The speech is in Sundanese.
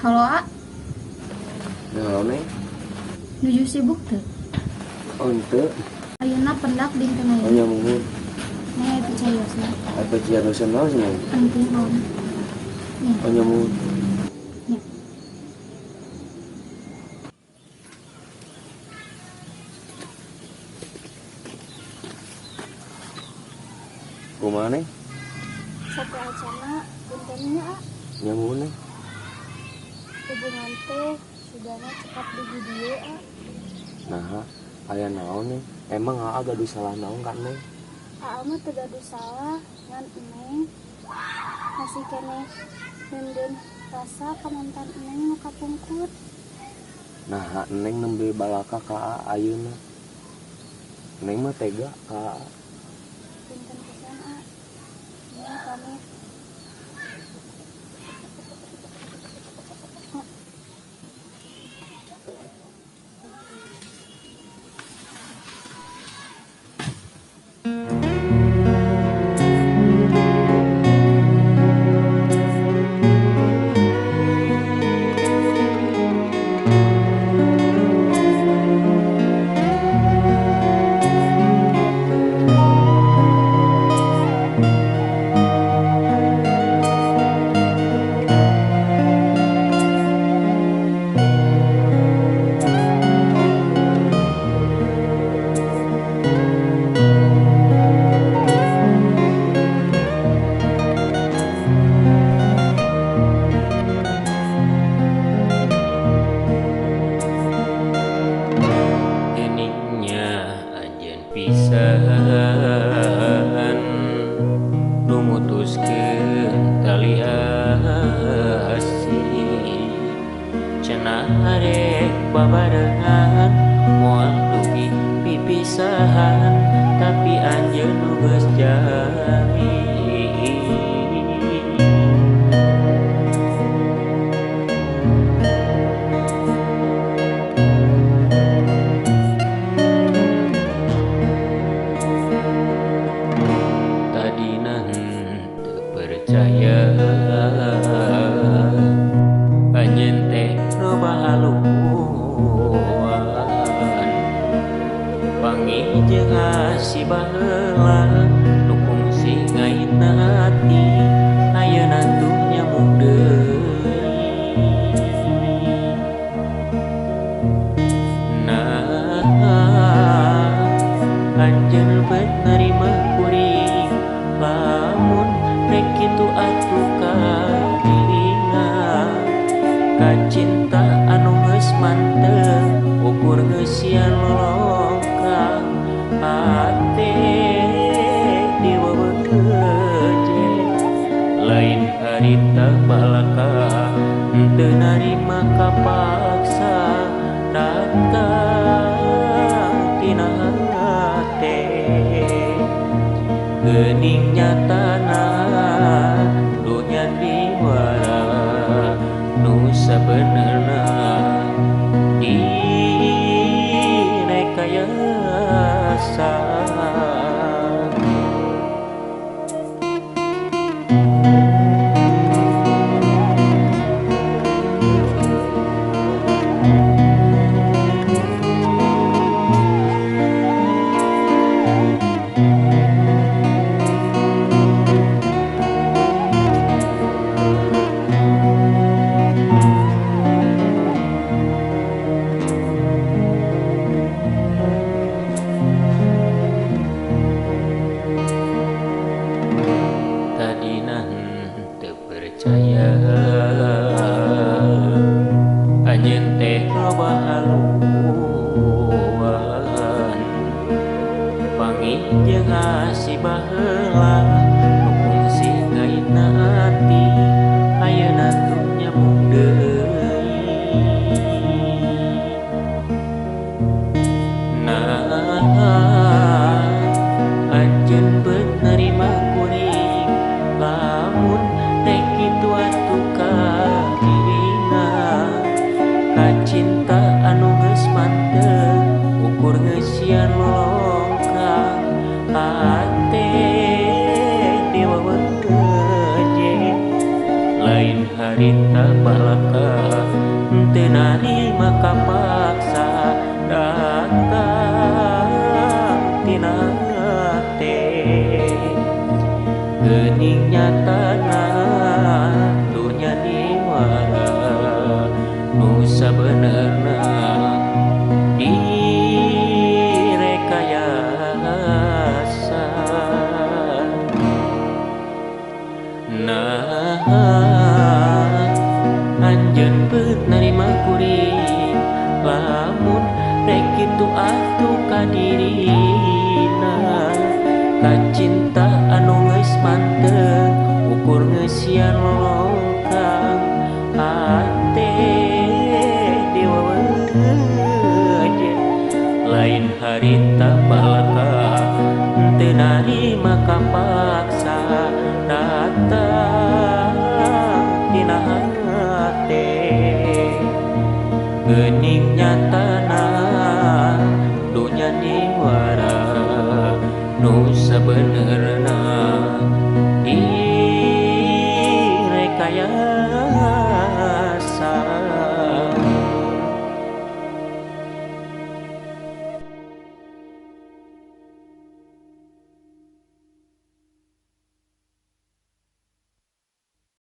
Halo, A. Halo, Neng. Nuju sibuk teu? Oh, henteu. Ayeuna pendak dinten Oh, ayeuna. nya muhun. Neng aya picariosna. Apa ciarosan naon sih, Neng? Penting, Om. Nya. Oh, nya muhun. Nya. Kumaha, Neng? Satu acana punten nya, A. Nya muhun, Neng. Hubungan teh sugana cekap di dieu, A. Nah, aya naon, Neng? Emang aa gaduh salah naon ka Neng? Aa mah teu gaduh salah ngan Neng masih keneh neundeun rasa ka mantan Neng nu kapungkur. Nah, Neng nembe balaka ka aa ayeuna. Neng mah tega ka aa. Punten pisan, A. Neng pamit. Geningnya anjeun pisan nu mutuskeun tali asih, cenah arek babarengan moal dugi pipisahan, tapi anjeun nu geus jami. Tadina henteu percaya anjeun teh loba haluan, panggih jeung asih baheula nu kungsi ngaitna hati, ayeuna tuh nyambung deui. Nah, anjeun bet narima kuring, lamun rek kitu atuh kadirina, kacinta anu geus mantep ukur geusian lolongkang hate diweweje. Lain harita balaka henteu narima kapaksa datang tina hate, geuning nyatana dunya diwara nu sabenerna direkayasa. Tadina henteu percaya anjeun teh loba haluan, panggih jeung asih baheula nu kungsi ngaitna ati, ayeuna tuh nyambung deui. Nah, anjeun beut narima kuring, lamun rek kitu atuh kadirina, kacinta anu geus mantep ukur geusian lolongkang hate diweweje. Lain harita balaka ka dirina kacinta anu geus manteng ukur ngeusian lolongkang hate diweweje lain harita balaka teu narima kapaksa datang dina hate geuning nyatana dunya niwara nu sabenerna direkayasa.